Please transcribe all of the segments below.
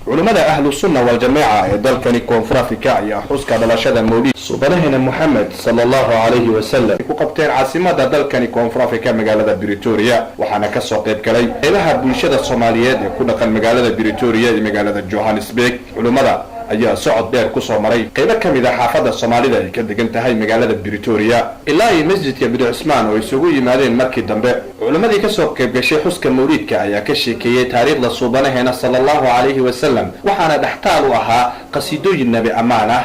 Culimmada Ahlu Sunna Waljamaaca ee dalkani Koonfur Africa ayaa xuska dhalashada mawliid suubanaheena Moxamed sala Allahu calayhi wasalam ku qabteen caasimada dalkani Koonfur Africa, magaalada Britoria. Waxaana kasoo qayb galay qeybaha bulshada Soomaaliyeed ee ku dhaqan magaalada Britoria iyo magaalada Johannesburg. Culimmada ayaa socod dheer kusoo maray qaybo ka mid a xaafadda Soomaalida ay ka degan tahay magaalada Britoria ilaa iyo masjidka Binu Cusmaan oo isugu yimaadeen markii dambe. Culimmadii kasoo qayb gashay xuska mawliidka ayaa ka sheekeeyey taariikhda suubanaheena sala Allahu calayhi wasalam, waxaana dhextaal u ahaa qasiidooyin Nebi ammaan ah.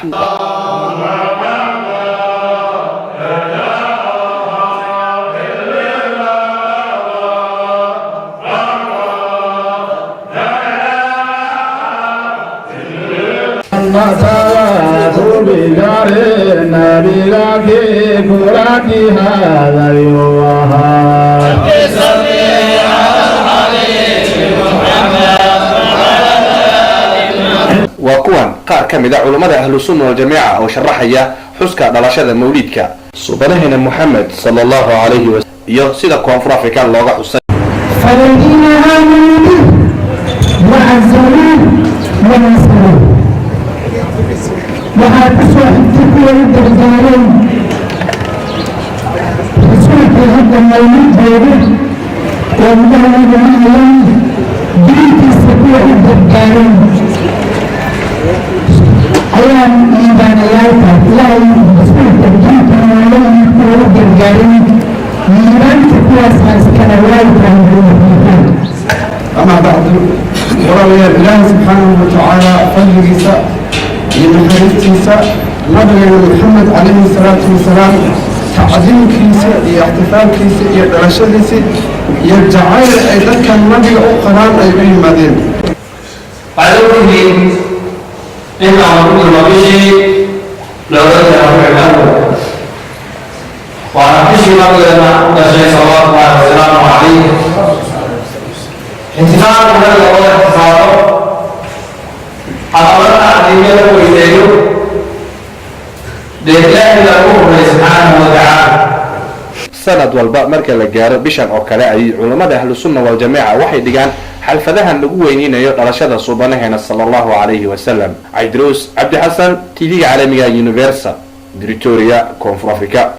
Waa kuwan qaar ka mid a culummada Ahlu Sunna Waljamiica oo sharaxaya xuska dhalashada mawliidka suubanaheena Moxamed sala Allahu calayhi wa iyo sida Koonfur Africa looga xusay. فالذين آمنوا به وعزروه ونصروه. Waxaa ku soo xigtay kuwa u gargaareen rasuulkii hadda mawlidooda oo madaxweynaayaan diintiisa. Kuwa u gargaareen ayaa liibaanayaalka Ilaahay rasuulka diinta noolayii. Kuwa u gargaareen liibaanta kuwaasaa iskala waalkaan. Amaa bacdu, walaalayaal, Ilaahay subxaanahu watacaala fadligiisa iyo naxariistiisa, nabigeena Maxamed calayhi salaatu wasalaam tacdiimkiisa iyo ixtifaalkiisa iyo dhalashadiisa iyo jacayl ay dadkan nabiga u qabaan ay u yimaadeen. Waxaad ogtihiin in aan ku jirno bishii looga jira Rabiicul Awal, waana bishii nabigeena u dhashay salawaatu Llahi wasalaamu calayh. Ixtifaalku nabiga loo ixtifaalo, xaflada tacdiimiya la weyneeyo, dee Ilaahay baa ugu horreeyay subxaanahu wa tacaala. Sanad walba marka la gaaro bishan oo kale ayay culammada Ahlu Sunna Waljamiica waxay dhigaan xalfadahan lagu weyneynayo dhalashada suubanaheena sala Allahu calayhi wasalam. Cabdiruus Cabdi Xasan, TV-ga caalamiga Universal, Pretoria, Koonfur Africa.